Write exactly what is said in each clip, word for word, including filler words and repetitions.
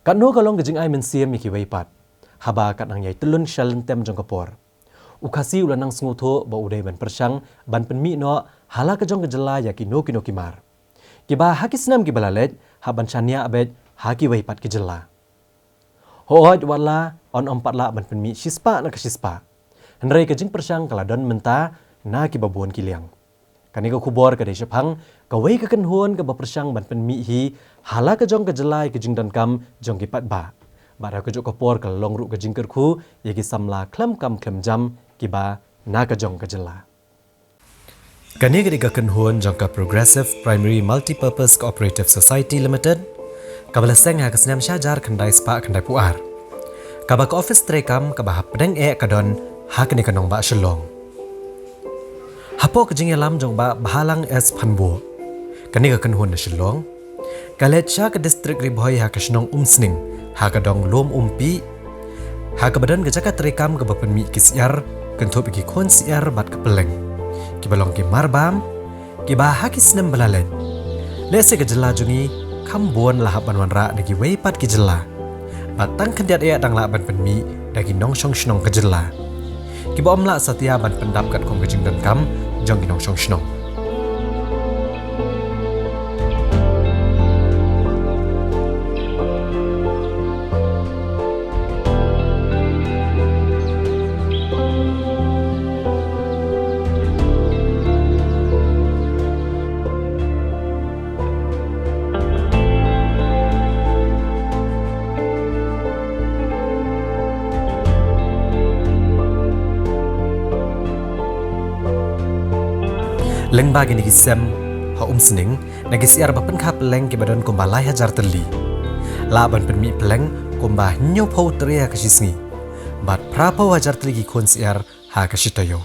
Katno ka long ka jingai mynsiem ïa kiwei pat, haba kat nang ïai tylli sha lyntem jong ka por, u Khasi u la nang sngewthuh ba u dei ban pyrshang ban pynmih noh ha la ka jong ka jylla ïa kino kino ki mar, kiba ha ki snem kiba la leit hap ban shaniah beit ha kiwei pat ki jylla. Hooid, wat la yn ym pat lah ban pynmih shispah na ka shispah, hynrei ka jingpyrshang ka la don mynta na kiba bun ki liang. Kane ka khubor ka dei shaphang kawei ka kynhun kaba pyrshang ban pynmih hi ha la ka jong ka jylla ïa ka jingdonkam jong ki paidbah. Bad ha kajuh ka por ka la long ruh ka jingkyrkhu ïa ki samla khlem kam khlem jam kiba na ka jong ka jylla. Kane ka dei ka kynhun jong ka Progressive Primary Multipurpose Cooperative Society Limited, kaba la seng ha ka snem shihajar khyndai spah khyndai phew ar, kaba ka ophis treikam kaba hapdeng eh ka don ha kane ka nongbah Shillong. Hapoh ka jingïalam jong Bah Bhalang S Phanbuh, kane ka kynhun na Shillong ka leit sha ka distrik Ri Bhoi ha ka shnong Umsning, ha ka dong Lum Umpi, ha kaba don ka jaka treikam kaba pynmih ki syiar kynthup ïa ki khun syiar bad ka pylleng, kiba long ki marbam, kiba ha ki snem ba la leit, lehse ka jylla jong ngi kham bun la hap ban wanrah da kiwei pat ki jylla, bad tang khyndiat eh dang lah ban pynmih da ki nongshong shnong ka jylla, kiba ym lah satia ban pyndap katkum ka jingdonkam jong ki nongshong shnong. Lyngba kine ki sem ha Umsning, na ki syiar ba pynkha pylleng kiba don kumba lai hajar tylli, lah ban pynmih pylleng kumba hynñiewphew tylli ha ka shisngi, bad phraphew hajar tylli ki khun syiar ha ka shitaïew.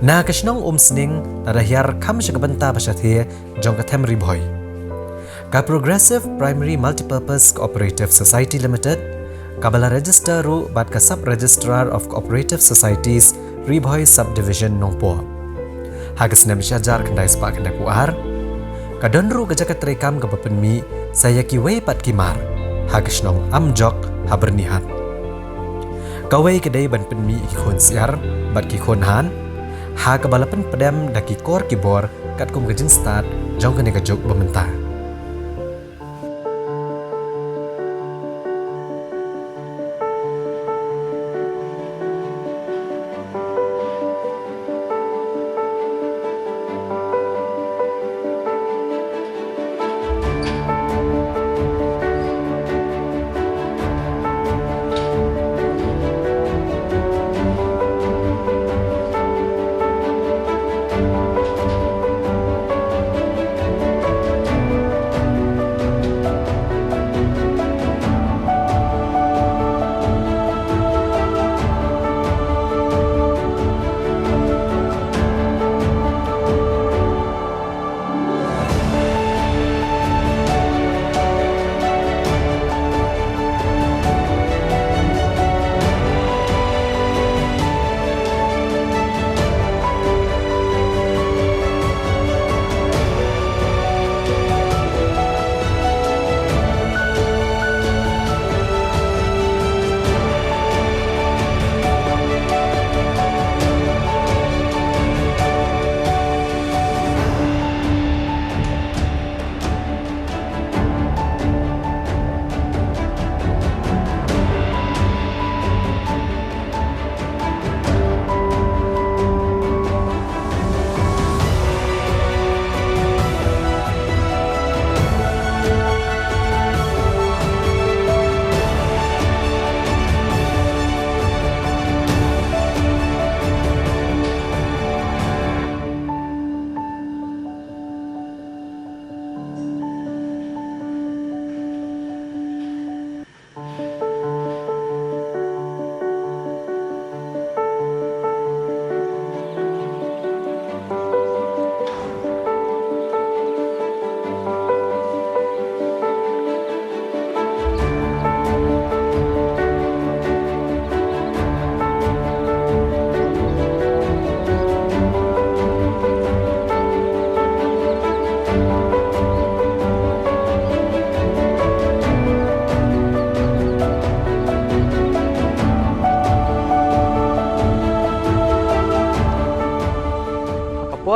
Na ka shnong Umsning, lada hiar kham sha ka bynta ba shathie jong ka them Ri Bhoi, ka Progressive Primary Multipurpose Cooperative Society Limited, kaba la register ruh bad ka Sub Registrar of Cooperative Societies, Ri Bhoi Subdivision, Nongpoh, ha ka snem shihajar khyndai spah khyndai phew ar, ka don ruh ka jaka treikam kaba pynmih sa ïa kiwei pat ki mar ha ka shnong Amjok ha Byrnihat. Kawei ka dei ban pynmih ïa ki khun syiar bad ki khun han, ha kaba la pynpdem da ki kor ki bor katkum ka jingstad jong kane ka juk ba mynta.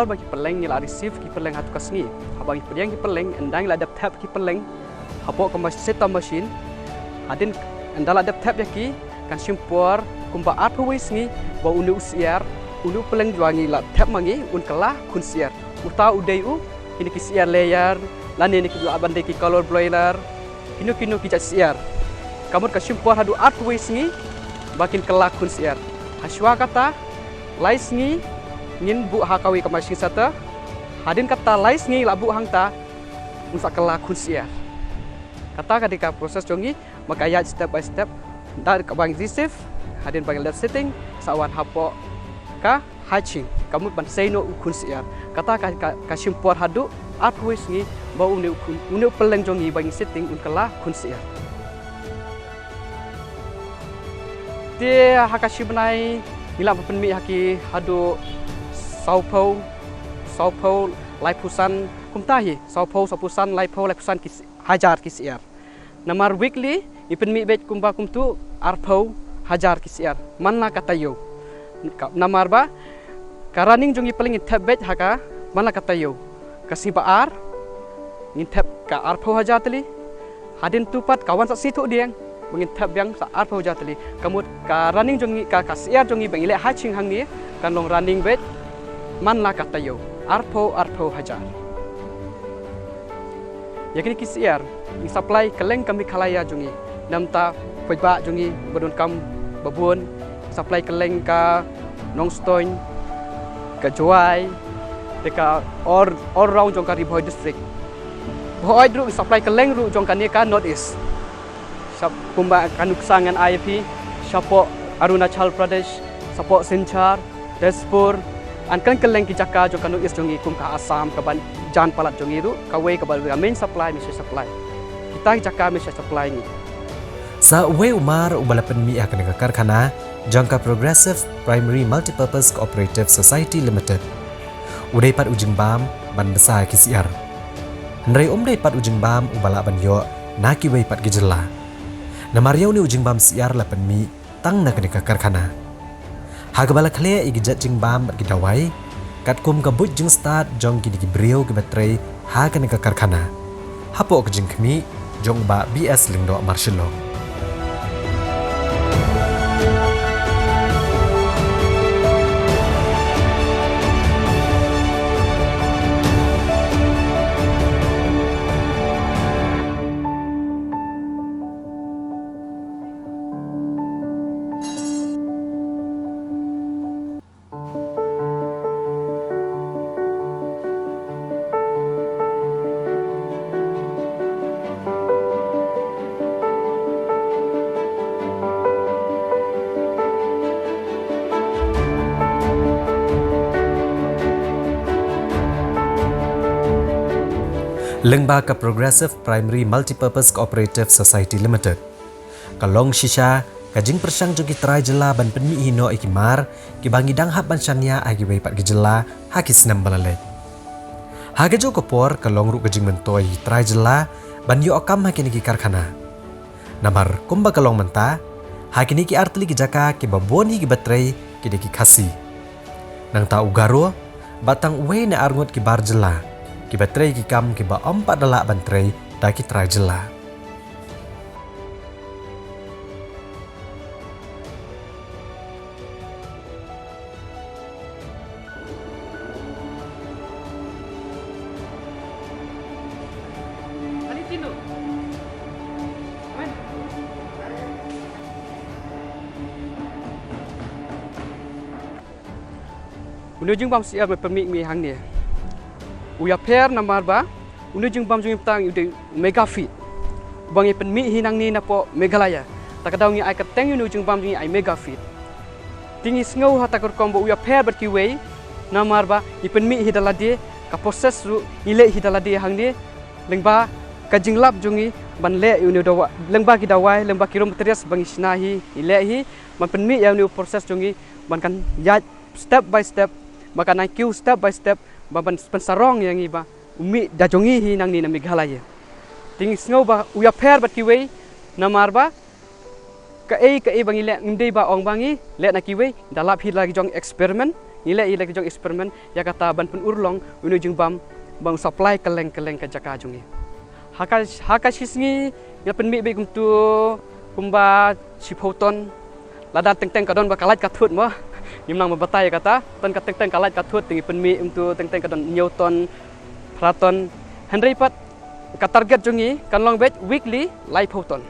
Ba ki pylleng ngi la receive ki pylleng ha tu ka sngi. Haba ngi pdiang ki pylleng, ynda ngi la dep thep ki pylleng hapoh ka mas-, setup machine. Hadien ynda la dep thep ïa ki, kan shim por kumba arphew wei sngi ba une u syiar, une u pylleng jong ngi la thep ma ngi un kylla khun syiar. Uta u dei u, kine ki syiar layer, lane ne ki lah ban dei ki color broiler, kino kino ki jait syiar. Ka mut ka shim por haduh arphew wei sngi ba kin kylla khun syiar. Hashwa kata lai sngi ngin buh ha kawei ka machine shutter. Hadien kata lai sngi la buh hangta, un sa kylla khun syiar. Kata ka dei ka process jong ngi, ba ka ïaid step by step. Ynda kaba ngi receive, hadien ba ngi leh setting, sa wan hapoh ka hatching, ka mut ban sei noh u khun syiar. Kata ka, ka, ka shim por haduh arphew wei sngi ba une u khun, une u pylleng jong ngi ba ngi setting un kylla khun syiar. Te ha ka shi bnai ngi lah ban pynmih ha ki haduh sawphew, sawphew laiphew san, kumta hi, sawphew, sawphew san, laiphew, laiphew san ki s-, hajar ki syiar. Namar weekly ngi pynmih beit kumba kumtu arphew hajar ki syiar man la ka taïew. Ka, namar ba ka running jong ngi pylleng ngin thep beit ha ka man la ka taïew. Ka sngi ba ar ngin thep ka arphew hajar tylli. Hadien tu pat ka wan sa shi thohdieng ba ngin thep biang sa arphew hajar tylli. Ka mut ka running jong ngi, ka, ka syiar jong ngi ba ngi leh hatching hangne kan long running beit man la ka taïew, arphew, arphew hajar. Ïa kine ki syiar ngi supply kylleng ka Meghalaya jong ngi. Namar ta paidbah jong ngi ba donkam ba bun, supply kylleng ka Nongstoiñ, ka Jowai, te ka all, all round jong ka Ri Bhoi district. Bhoi ruh ngi supply kylleng ruh jong kane ka North East. Sha kumba ka nuksa ngan ai ïa phi, shapoh Arunachal Pradesh, shapoh Silchar, Tezpur, bad kylleng kylleng ki jaka jong ka North East jong ngi kum ka Assam, kaba jan palat jong ngi ruh, kawei kaba ka main supply, message supply. Kita ki jaka message supply ngi. Sa uwei u mar uba la pynmih ha kane ka karkhana jong ka Progressive Primary Multipurpose Cooperative Society Limited. U dei pat u jingbam ban bsa ki syiar. Hynrei um dei pat u jingbam uba lah ban ïoh na kiwei pat ki jylla. Namar ïa une u jingbam syiar la pynmih tang na kane ka karkhana. Ha kaba la khleh ïa ki jait jingbam bad ki dawai, katkum ka buit jingstad jong kine ki briew kiba trei ha kane ka karkhana. Hapoh ka jingkhmih jong u Bah B S Lyngdoh Marshallong. Lyngba ka Progressive Primary Multipurpose Cooperative Society Limited. Ka long shisha ka jingpyrshang jong ki trai jylla ban pynmih hi noh ïa ki mar kiba ngi dang hap ban shaniah ha kiwei pat ki jylla ha ki snem ba la leit. Ha kajuh ka por ka long ruh ka jingmyntoi ïa ki trai jylla ban ïoh kam ha kine ki karkhana. Namar kumba ka long mynta, ha kine ki artylli ki jaka kiba bun hi kiba trei ki dei ki Khasi. Nangta u Garo bad tang uwei ne arngut ki bar jylla kiba trei ki kam kiba ym pat da lah ban trei da ki trai jylla. Une u jingbam syiar ba pynmih ngi hangne u ïapher namar ba une u jingbam jong ngi mynta u dei u mega feed. Ba ngi pynmih hi nangne napoh Meghalaya. Ta ka daw ngi ai kyrteng ïa une u jingbam jong ngi ai mega feed. Te ngi sngew ha ta ka rukom ba u ïapher bad kiwei namar ba ngi pynmih hi da lade, ka process ruh ngi leh hi da lade hangne. Lyngba ka jinglap jong ngi ban leh ïa une u dawai, lyngba ki dawai, lyngba ki raw materials ba ngi shna hi, ngi leh hi ban pynmih ïa une u process jong ngi ban kan ïaid step by step, ba kan nang kiew step by step, ba ban pynsarong ïa ngi ba u mih da jong ngi hi nangne na Meghalaya. Te ngi sngew ba u ïapher bad kiwei namar ba kaei kaei ba ngi leh ngim dei ba ong ba ngi leh na kiwei, da lap hi da la ki jong experiment, Ngi leh ïa la ki jong experiment ïa kata ban pynurlong ïa une u jingbam ban supply kylleng kylleng ka jaka jong ngi. Ha ka, ha ka shi sngi ngi la pynmih beit kumtu kumba shiphew ton. Lada teng teng ka don ba ka lait ka thut mo. Ngim nang ba batai ïa kata, tang ka teng teng ka lait ka thut te ngi pynmih kumtu teng teng ka don hynñiew ton, phra ton. Hynrei pat ka target jong ngi kan long beit weekly laiphew ton.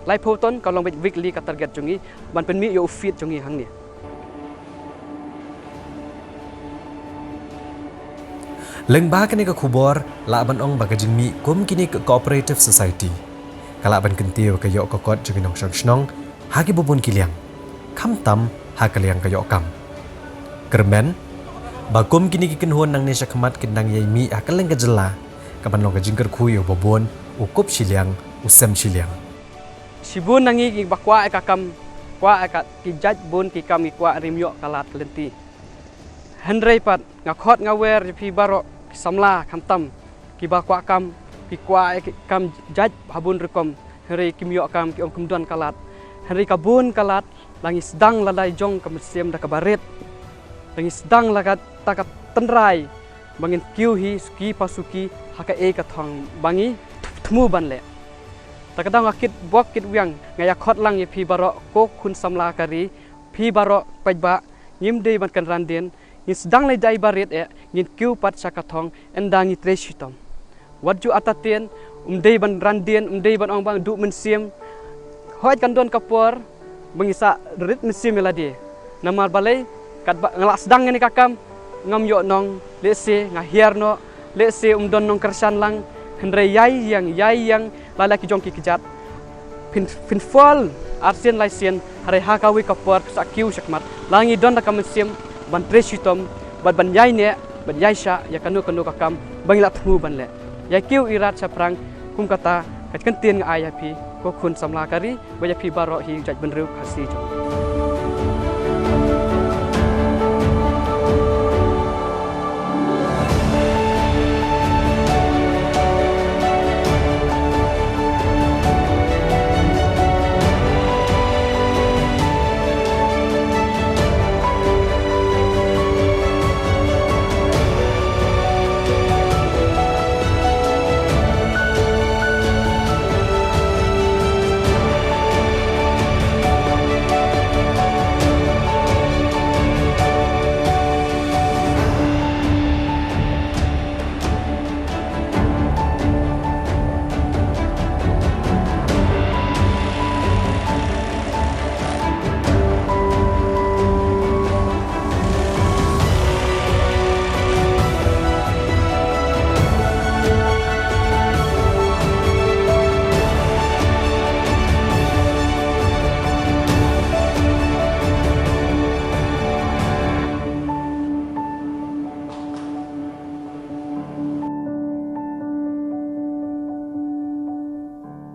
Laiphew ton kan long beit weekly ka target jong ngi ban pynmih ïa u feed jong ngi hangne. Lyngba kane ka khubor lah ban ong ba ka jingmih kum kine ki cooperative society ka lah ban kyntiew ïa ka ïoh ka kot jong ki nongshong shnong ha kiba bun ki liang, khamtam ha ka liang ka ïoh kam. Kyrmen ba kum kine ki kynhun nangne shakhmat kin nang ïai mih ha kylleng ka jylla kaban long ka jingkyrkhu ïa uba bun, u kup shiliang u sem shiliang. Shibun na ngi kiba kwah ïa ka kam, kwah ïa ka, ki jait bun ki kam ngi kwah, hynrei ym ïoh ka lad ka lynti. Hynrei pat nga khot nga wer ïa phi baroh ki samla khamtam kiba kwah kam, ki kwah ïa ki kam jait ha bun rukom, hynrei kim ïoh kam, ki ong kim don ka lad. Hynrei ka bun ka lad la ngi sdang la dei jong ka mynsiem da kaba rit. La ngi sdang la kata ka tynrai ba ngin kiew hi suki pa suki ha kaei ka thong ba ngi thmu ban leh. Ta ka daw nga kit bok kit wiang nga ïa khot lang ïa phi baroh ko khun samla ka ri, phi baroh paidbah, ngim dei ban kynran dien, ngin sdang lei dei ba rit eh, ngin kiew pat sha ka thong, ynda ngi trei shitom. Wat ju artatien, um dei ban ran dien, um dei ban ong ba nga duh mynsiem. Hooid kan don ka por ba ngi sa rit mynsiem ïa lade. Namar balei, katba nga la sdang ïa kane ka kam, ngam ïoh nong, lehse nga hiar noh, lehse um don nongkyrshan lang, hynrei ïai ïeng, ïai ïeng la la ki jong ki kjat. Phin, phin phol arsien laisien, hynrei ha kawei ka por phin sa kiew shakhmat. La ngi don da ka mynsiem ban trei shitom bad ban ïai neh bad ïai shah ïa kano kano ka kam ba ngi la thmu ban leh. Ïai kiew irat shaphrang, kum kata ka kyntien nga ai ïa phi ko khun samla ka ri bad ïa phi baroh hi jaitbynriew Khasi jong.